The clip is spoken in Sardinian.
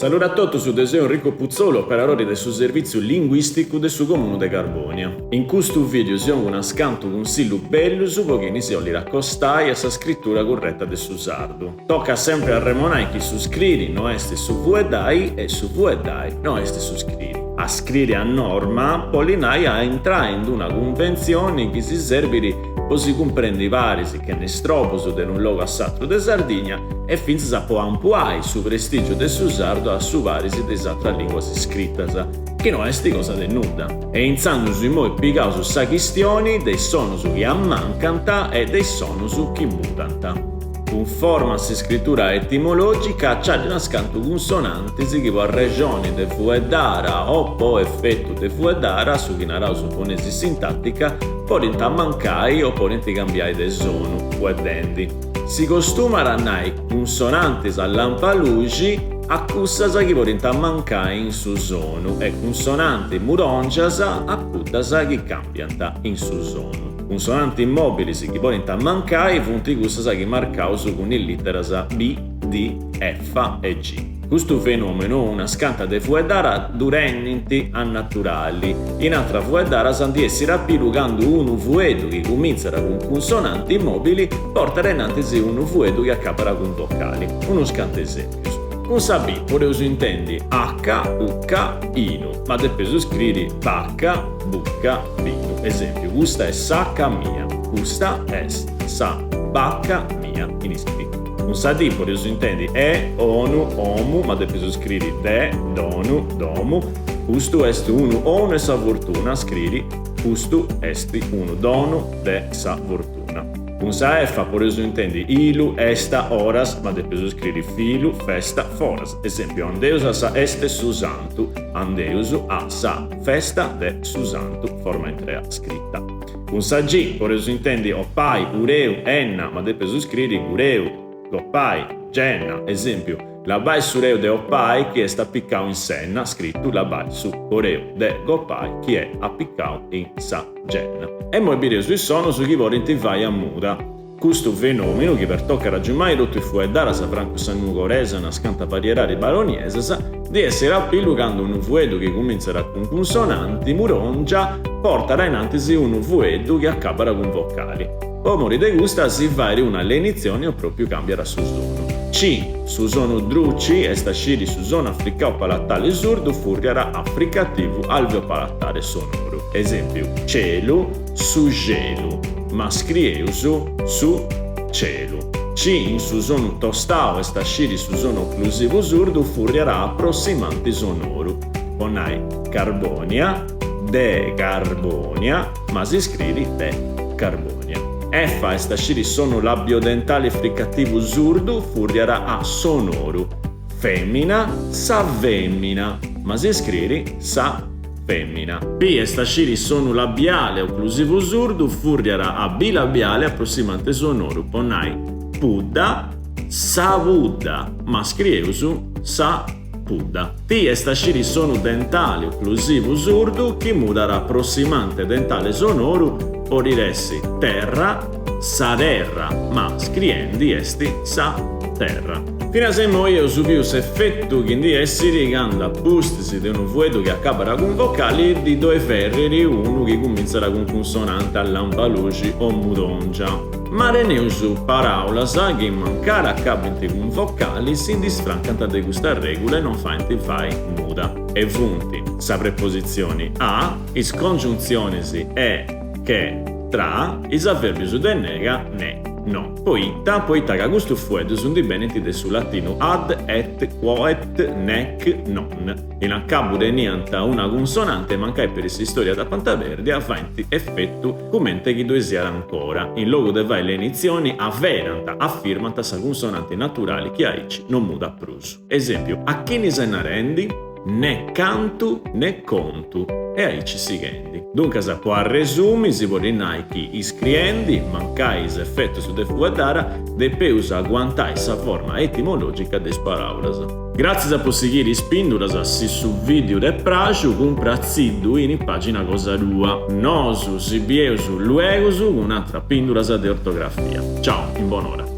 Saludu a totus, deu seu Enrico Putzolu, operadori de su Servìtziu Linguìsticu de su Comunu de Carbònia. In custu vìdeu si 'ongu unas cantu cunsillus bellus po chini si 'olit acostai a sa scritura curreta de su sardu. Tocat sempri a arremonai chi su scriri no est su fueddai e su fueddai no est su scriri. A scriri a norma bolit nai a intrai in d-una cunventzioni chi si serbit po si cumprendi paris chene strobus de unu logu a s'atru de Sardigna e fintzas po ampuai su prestìgiu de su sardu a su paris de is atras lìnguas scritas, chi no est cosa de nudda. E intzandus immoi pigaus sa chistioni de is sonus chi ammancant e de is sonus chi mudant. Cunforma a s'iscritura etimològica nc'at unas cantu cunsonantis chi po arrexoni de fueddara o po efetu de fueddara, su chi naraus fonesi sintàtica, podint ammancai o podint cambiai de sonu fueddendi. Si costumat a nai cunsonantis a lampaluxi a cussas chi podint ammancai in su sonu e cunsonantis mudòngias a cuddas chi cambiant in su sonu. Cunsonantis mòbilis chi podint ammancai funt cussas chi marcaus cun is lìteras B, D, F e G. Custu fenòmenu unas canta de fueddara ddu tennint a naturali, in atras fueddaras ndi essit a pilu candu unu fueddu chi cumintzat cun cunsonanti mòbili portat innantis unu fueddu chi acabat cun vocali. Unus cantu esèmpius. Cun sa B podeus intendi aca, uca, inu, ma depeus scriri baca, buca, binu. Esèmpiu, custa est s'aca mia, custa est sa baca mia in iscritu. Cun sa D podeus intendi e, onu, omu, ma depeus scriri de, donu, domu, custu est unu 'onu 'e sa fortuna, scriri custu est unu donu de sa fortuna. Cun sa F podeus intendi ilu, esta, oras, ma depeus scriri filu, festa, foras. Esèmpiu, andeus a sa 'est 'e su santu, andeus a sa festa de su santu, forma intrea scrita. Cun sa G podeus intendi opai, ureu, enna, ma depeus scriri gureu, gopai, genna. Esèmpiu, labai s'ureu de opai chi est apicau in s'enna, scritu labai su oreu de gopai chi est apicau in sa genna. E immoi bireus is sonus chi podint fai a muda. Custu fenòmenu, chi pertocat agiumai totu is fueddaras francu sa nugoresa e unas cantas variedadis baroniesas, ndi essit a pillu candu unu fueddu chi cumintzat cun cunsonanti mudòngia portat a in antis unu fueddu chi acabat cun vocali. Po mori de custa si fait una lenitzioni o pròpiu càmbiat su sonu. C, su sonu druci, est a sciri su sonu africau palatale surdu furriat a fricativu alveopalatale sonoru. Esèmpiu, celu, su xelu, ma scrieus su celu. C in su sonu tostau est a sciri su sonu oclusivu surdu furriat a aprossimanti sonoru, po nai Carbònia, de Carbònia, ma si scriri de Carbònia. F est a sciri sonu labiodentali fricativu surdu furriat a sonoru, fèmina, sa fèmina, ma si scriri sa fèmina. P est a sciri sonu labiale oclusivu surdu furriat a bilabiale aprossimante sonoru po nai pudda, sa pudda, ma scrieus sa pudda. T est a sciri sonu dentale oclusivu surdu chi mudat a aprossimante dentale sonoru podit essi terra, sa terra, ma scriendi est sa terra. Finas a immoi eus biu s'efetu chi ndi essit candu a pustis de unu fueddu chi acabat cun vocali ndi ddoi ferrit unu chi cumintzat cun cunsonante a lampaluxi o mudòngia. Ma teneus paràulas chi mancari acabint cun vocali si ndi sfrancant de custa règula e non faint fai muda e funt sa prepositzioni a, is congiuntzionis e, che, tra, is avèrbius de nega, ne, no. Poita? Poita ca custus fueddus ndi benint de su latinu ad, et, quo et, nec, non. In acabu teniant una cunsonante e mancai peri s'istoria dd'apant perdia, faint efetu cumente chi ddoi siat ancora. In logu de fai lenitzioni, averant, afirmant sa cunsonanti naturali chi aici non mudat prus. Esempiu, a chini ses narendi? Ne cantu ne contu e aici sighendi. Duncas, po arresumi, si podit nai chi iscriendi, mancai is efetus de fueddara, depeus aguantai sa forma etimologica de is paraulas. Gratzias po sighiri is pindulas, si su vidiu t'est praxu, cumpratziddu in pagina cosa tua. Nosu si bieus luegus cun atras pindulas de ortografia. Ciao, in bonora.